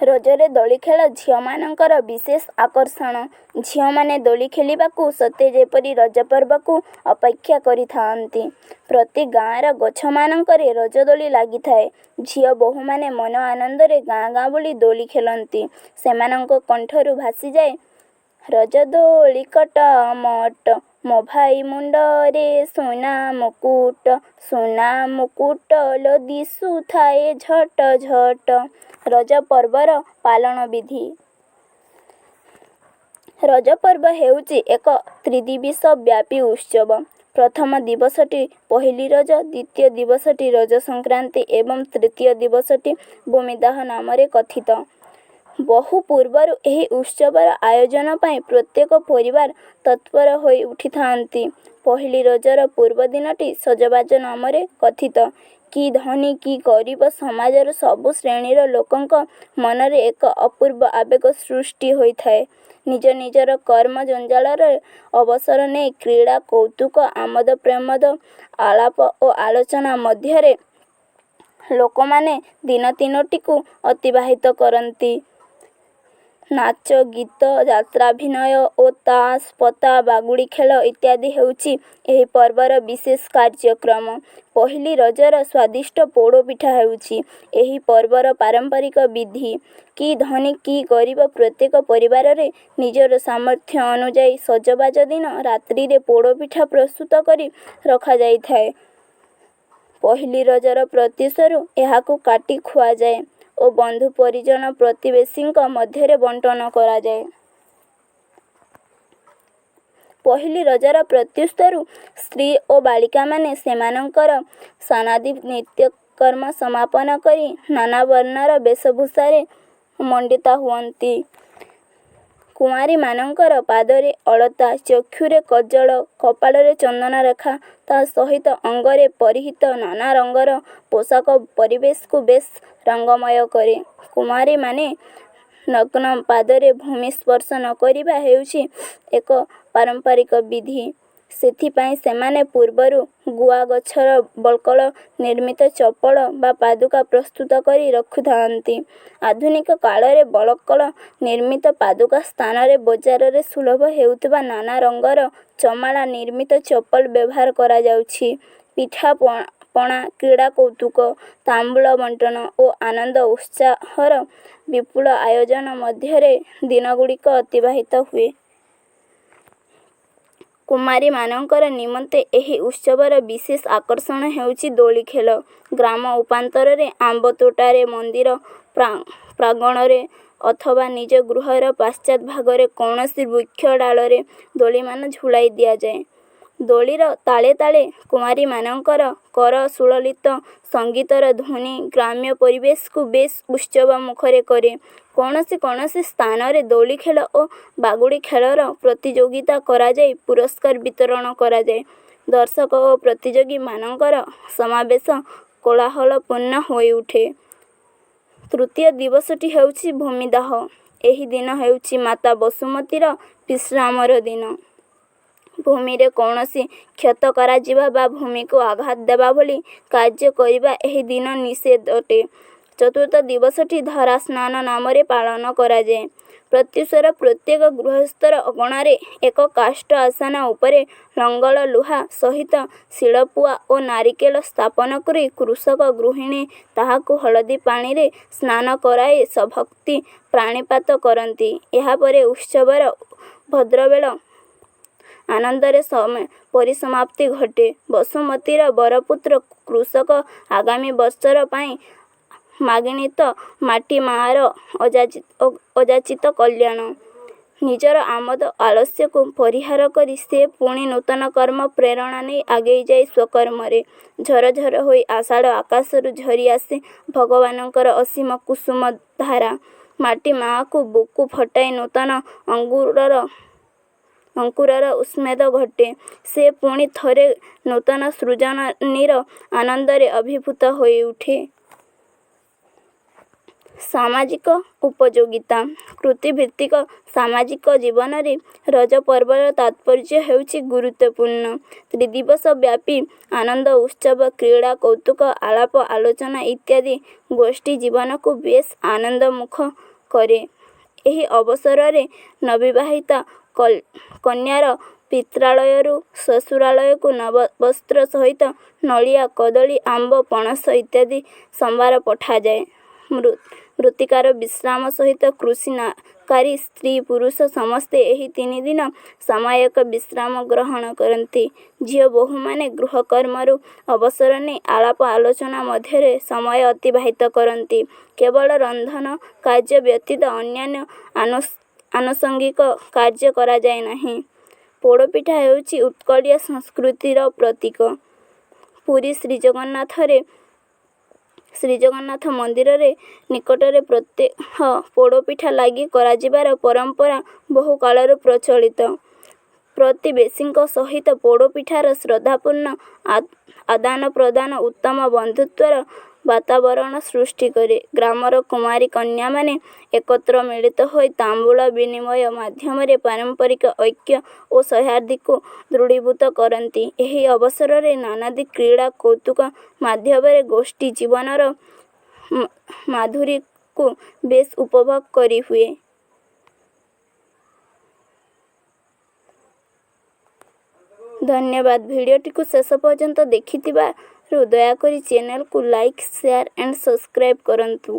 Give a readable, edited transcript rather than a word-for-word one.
ରଜରେ ଦୋଳି ଖେଳ ଝିଅମାନଙ୍କର ବିଶେଷ ଆକର୍ଷଣ। ଝିଅମାନେ ଦୋଳି ଖେଳିବାକୁ ସତେ ଯେପରି ରଜପର୍ବକୁ ଅପେକ୍ଷା କରିଥାଆନ୍ତି। ପ୍ରତି ଗାଆଁର ଗଛମାନଙ୍କରେ ରଜଦୋଳି ଲାଗିଥାଏ। ଝିଅ ବୋହୂମାନେ ମନ ଆନନ୍ଦରେ ଗାଁ ଗାଁ ବୁଲି ଦୋଳି ଖେଳନ୍ତି। ସେମାନଙ୍କ କଣ୍ଠରୁ ଭାସିଯାଏ ରଜ ଦୋଳି କଟମଟ, ମୋ ଭାଇ ମୁଣ୍ଡରେ ସୁନା ମୁକୁଟ, ସୁନା ମୁକୁଟ ଲୋ ଦିଶୁଥାଏ ଝଟ ଝଟ। ରଜ ପର୍ବର ପାଳନ ବିଧି। ରଜପର୍ବ ହେଉଛି ଏକ ତ୍ରିଦିବସ ବ୍ୟାପୀ ଉତ୍ସବ। ପ୍ରଥମ ଦିବସଟି ପହିଲି ରଜ, ଦ୍ୱିତୀୟ ଦିବସଟି ରଜ ସଂକ୍ରାନ୍ତି ଏବଂ ତୃତୀୟ ଦିବସଟି ଭୂମିଦାହ ନାମରେ କଥିତ। ବହୁ ପୂର୍ବରୁ ଏହି ଉତ୍ସବର ଆୟୋଜନ ପାଇଁ ପ୍ରତ୍ୟେକ ପରିବାର ତତ୍ପର ହୋଇ ଉଠିଥାନ୍ତି। ପହିଲି ରଜର ପୂର୍ବ ଦିନଟି ସଜବାଜ ନାମରେ କଥିତ। କି ଧନୀ କି ଗରିବ, ସମାଜର ସବୁ ଶ୍ରେଣୀର ଲୋକଙ୍କ ମନରେ ଏକ ଅପୂର୍ବ ଆବେଗ ସୃଷ୍ଟି ହୋଇଥାଏ। ନିଜ ନିଜର କର୍ମ ଜଞ୍ଜାଳରୁ ଅବସର ନେଇ କ୍ରୀଡ଼ା କୌତୁକ, ଆମୋଦ ପ୍ରମୋଦ, ଆଳାପ ଓ ଆଲୋଚନା ମଧ୍ୟରେ ଲୋକମାନେ ଦିନ ତିନୋଟିକୁ ଅତିବାହିତ କରନ୍ତି। ନାଚ, ଗୀତ, ଯାତ୍ରାଭିନୟ ଓ ତାସ୍, ପତା, ବାଗୁଡ଼ି ଖେଳ ଇତ୍ୟାଦି ହେଉଛି ଏହି ପର୍ବର ବିଶେଷ କାର୍ଯ୍ୟକ୍ରମ। ପହିଲି ରଜର ସ୍ୱାଦିଷ୍ଟ ପୋଡ଼ ପିଠା ହେଉଛି ଏହି ପର୍ବର ପାରମ୍ପରିକ ବିଧି। କି ଧନୀ କି ଗରିବ, ପ୍ରତ୍ୟେକ ପରିବାରରେ ନିଜର ସାମର୍ଥ୍ୟ ଅନୁଯାୟୀ ସଜବାଜ ଦିନ ରାତ୍ରିରେ ପୋଡ଼ ପିଠା ପ୍ରସ୍ତୁତ କରି ରଖାଯାଇଥାଏ। ପହିଲି ରଜର ପ୍ରତ୍ୟୁଷରୁ ଏହାକୁ କାଟି ଖୁଆଯାଏ ଓ ବନ୍ଧୁ ପରିଜନ ପ୍ରତିବେଶୀଙ୍କ ମଧ୍ୟରେ ବଣ୍ଟନ କରାଯାଏ। ପହିଲି ରଜର ପ୍ରତ୍ୟୁଷରୁ ସ୍ତ୍ରୀ ଓ ବାଳିକାମାନେ ସେମାନଙ୍କର ସ୍ନାନାଦି ନିତ୍ୟକର୍ମ ସମାପନ କରି ନାନା ବର୍ଣ୍ଣର ବେଶଭୂଷାରେ ମଣ୍ଡିତା ହୁଅନ୍ତି। କୁମାରୀମାନଙ୍କର ପାଦରେ ଅଳତା, ଚକ୍ଷୁରେ କଜ୍ଜଳ, କପାଳରେ ଚନ୍ଦନରେଖା, ତା ସହିତ ଅଙ୍ଗରେ ପରିହିତ ନାନା ରଙ୍ଗର ପୋଷାକ ପରିବେଶକୁ ବେଶ୍ ରଙ୍ଗମୟ କରେ। କୁମାରୀମାନେ ନଗ୍ନ ପାଦରେ ଭୂମି ସ୍ପର୍ଶ ନ କରିବା ହେଉଛି ଏକ ପାରମ୍ପରିକ ବିଧି। ସେଥିପାଇଁ ସେମାନେ ପୂର୍ବରୁ ଗୁଆ ଗଛର ବଳ୍କଳ ନିର୍ମିତ ଚପଳ ବା ପାଦୁକା ପ୍ରସ୍ତୁତ କରି ରଖିଥାନ୍ତି। ଆଧୁନିକ କାଳରେ ବଳ୍କଳ ନିର୍ମିତ ପାଦୁକା ସ୍ଥାନରେ ବଜାରରେ ସୁଲଭ ହେଉଥିବା ନାନା ରଙ୍ଗର ଚମଡ଼ା ନିର୍ମିତ ଚପଲ ବ୍ୟବହାର କରାଯାଉଛି। ପିଠା ପଣା, କ୍ରୀଡ଼ା କୌତୁକ, ତାମ୍ବୁଳ ବଣ୍ଟନ ଓ ଆନନ୍ଦ ଉତ୍ସାହର ବିପୁଳ ଆୟୋଜନ ମଧ୍ୟରେ ଦିନଗୁଡ଼ିକ ଅତିବାହିତ ହୁଏ। କୁମାରୀମାନଙ୍କର ନିମନ୍ତେ ଏହି ଉତ୍ସବର ବିଶେଷ ଆକର୍ଷଣ ହେଉଛି ଦୋଳି ଖେଳ। ଗ୍ରାମ ଉପାନ୍ତରେ, ଆମ୍ବ ତୋଟାରେ, ମନ୍ଦିର ପ୍ରାଙ୍ଗଣରେ ଅଥବା ନିଜ ଗୃହର ପଶ୍ଚାତ୍ ଭାଗରେ କୌଣସି ବୃକ୍ଷ ଡାଳରେ ଦୋଳିମାନ ଝୁଲାଇ ଦିଆଯାଏ। ଦୋଳିର ତାଳେ ତାଳେ କୁମାରୀମାନଙ୍କର କର ସୁଲଳିତ ସଙ୍ଗୀତର ଧ୍ୱନି ଗ୍ରାମ୍ୟ ପରିବେଶକୁ ବେଶ୍ ଉତ୍ସବମୁଖର କରେ। କୌଣସି କୌଣସି ସ୍ଥାନରେ ଦୋଳି ଖେଳ ଓ ବାଗୁଡ଼ି ଖେଳର ପ୍ରତିଯୋଗିତା କରାଯାଇ ପୁରସ୍କାର ବିତରଣ କରାଯାଏ। ଦର୍ଶକ ଓ ପ୍ରତିଯୋଗୀମାନଙ୍କର ସମାବେଶ କୋଳାହଳପୂର୍ଣ୍ଣ ହୋଇଉଠେ। ତୃତୀୟ ଦିବସଟି ହେଉଛି ଭୂମିଦାହ। ଏହି ଦିନ ହେଉଛି ମାତା ବସୁମତୀର ବିଶ୍ରାମର ଦିନ। ଭୂମିରେ କୌଣସି କ୍ଷତ କରାଯିବା ବା ଭୂମିକୁ ଆଘାତ ଦେବା ଭଳି କାର୍ଯ୍ୟ କରିବା ଏହି ଦିନ ନିଷେଧ ଅଟେ। ଚତୁର୍ଥ ଦିବସଟି ଧରାସ୍ନାନ ନାମରେ ପାଳନ କରାଯାଏ। ପ୍ରତ୍ୟୁଷରୁ ପ୍ରତ୍ୟେକ ଗୃହସ୍ଥର ଅଗଣାରେ ଏକ କାଷ୍ଠ ଆସନ ଉପରେ ଲଙ୍ଗଳ ଲୁହା ସହିତ ଶିଳପୁଆ ଓ ନାରିକେଳ ସ୍ଥାପନ କରି କୃଷକ ଗୃହିଣୀ ତାହାକୁ ହଳଦୀ ପାଣିରେ ସ୍ନାନ କରାଇ ସଭକ୍ତି ପ୍ରଣିପାତ କରନ୍ତି। ଏହାପରେ ଉତ୍ସବର ଭଦ୍ରବେଳ ଆନନ୍ଦରେ ପରିସମାପ୍ତି ଘଟେ। ବସୁମତୀର ବରପୁତ୍ର କୃଷକ ଆଗାମୀ ବର୍ଷର ପାଇଁ ମାଗିଣିତ ମାଟି ମାଆର ଅଯାଚିତ କଲ୍ୟାଣ। ନିଜର ଆମୋଦ ଆଳସ୍ୟକୁ ପରିହାର କରି ସେ ପୁଣି ନୂତନ କର୍ମ ପ୍ରେରଣା ନେଇ ଆଗେଇଯାଏ ସ୍ୱକର୍ମରେ। ଝର ଝର ହୋଇ ଆଷାଢ଼ ଆକାଶରୁ ଝରିଆସେ ଭଗବାନଙ୍କର ଅସୀମ କୁସୁମ ଧାରା। ମାଟି ମାଆକୁ ବୁକୁ ଫଟାଇ ନୂତନ ଅଙ୍କୁରର ଉନ୍ମେଷ ଘଟେ। ସେ ପୁଣି ଥରେ ନୂତନ ସୃଜନୀର ଆନନ୍ଦରେ ଅଭିଭୂତ ହୋଇଉଠେ। ସାମାଜିକ ଉପଯୋଗିତା। କୃଷିଭିତ୍ତିକ ସାମାଜିକ ଜୀବନରେ ରଜ ପର୍ବର ତାତ୍ପର୍ଯ୍ୟ ହେଉଛି ଗୁରୁତ୍ୱପୂର୍ଣ୍ଣ। ତ୍ରିଦିବସ ବ୍ୟାପୀ ଆନନ୍ଦ ଉତ୍ସବ, କ୍ରୀଡ଼ା କୌତୁକ, ଆଳାପ ଆଲୋଚନା ଇତ୍ୟାଦି ଗୋଷ୍ଠୀ ଜୀବନକୁ ବେଶ୍ ଆନନ୍ଦମୁଖର କରେ। ଏହି ଅବସରରେ ନବବିବାହିତା କନ୍ୟାର ପିତ୍ରାଳୟରୁ ଶ୍ୱଶୁରାଳୟକୁ ନବବସ୍ତ୍ର ସହିତ ନଡ଼ିଆ, କଦଳୀ, ଆମ୍ବ, ପଣସ ଇତ୍ୟାଦି ସମ୍ଭାର ପଠାଯାଏ। ମୃତ୍ତିକାର ବିଶ୍ରାମ ସହିତ କୃଷିକାରୀ ସ୍ତ୍ରୀ ପୁରୁଷ ସମସ୍ତେ ଏହି ତିନିଦିନ ସାମୟିକ ବିଶ୍ରାମ ଗ୍ରହଣ କରନ୍ତି। ଝିଅ ବୋହୂମାନେ ଗୃହକର୍ମରୁ ଅବସର ନେଇ ଆଳାପ ଆଲୋଚନା ମଧ୍ୟରେ ସମୟ ଅତିବାହିତ କରନ୍ତି। କେବଳ ରନ୍ଧନ କାର୍ଯ୍ୟ ବ୍ୟତୀତ ଅନ୍ୟାନ୍ୟ ଆନୁଷଙ୍ଗିକ କାର୍ଯ୍ୟ କରାଯାଏ ନାହିଁ। ପୋଡ଼ପିଠା ହେଉଛି ଉତ୍କଳୀୟ ସଂସ୍କୃତିର ପ୍ରତୀକ। ପୁରୀ ଶ୍ରୀଜଗନ୍ନାଥ ମନ୍ଦିର ନିକଟରେ ପ୍ରତ୍ୟହ ପୋଡ଼ପିଠା ଲାଗି କରାଯିବାର ପରମ୍ପରା ବହୁକାଳରୁ ପ୍ରଚଳିତ। ପ୍ରତିବେଶୀଙ୍କ ସହିତ ପୋଡ଼ପିଠାର ଶ୍ରଦ୍ଧାପୂର୍ଣ୍ଣ ଆଦାନପ୍ରଦାନ ଉତ୍ତମ ବନ୍ଧୁତ୍ୱର ବାତାବରଣ ସୃଷ୍ଟି କରେ। ଗ୍ରାମର କୁମାରୀ କନ୍ୟାମାନେ ଏକତ୍ର ମିଳିତ ହୋଇ ତାମ୍ବୁଳ ବିନିମୟ ମାଧ୍ୟମରେ ପାରସ୍ପରିକ ଐକ୍ୟ ଓ ସୌହାର୍ଦ୍ଦ୍ୟକୁ ଦୃଢ଼ୀଭୂତ କରନ୍ତି। ଏହି ଅବସରରେ ନାନାଦି କ୍ରୀଡ଼ା କୌତୁକ ମାଧ୍ୟମରେ ଗୋଷ୍ଠୀ ଜୀବନର ମାଧୁରୀକୁ ବେଶ୍ ଉପଭୋଗ କରିହୁଏ। ଧନ୍ୟବାଦ, ଭିଡିଓଟିକୁ ଶେଷ ପର୍ଯ୍ୟନ୍ତ ଦେଖିଥିବାରୁ। ଦୟାକରି ଚ୍ୟାନେଲକୁ ଲାଇକ୍, ସେୟାର ଆଣ୍ଡ ସବସ୍କ୍ରାଇବ କରନ୍ତୁ।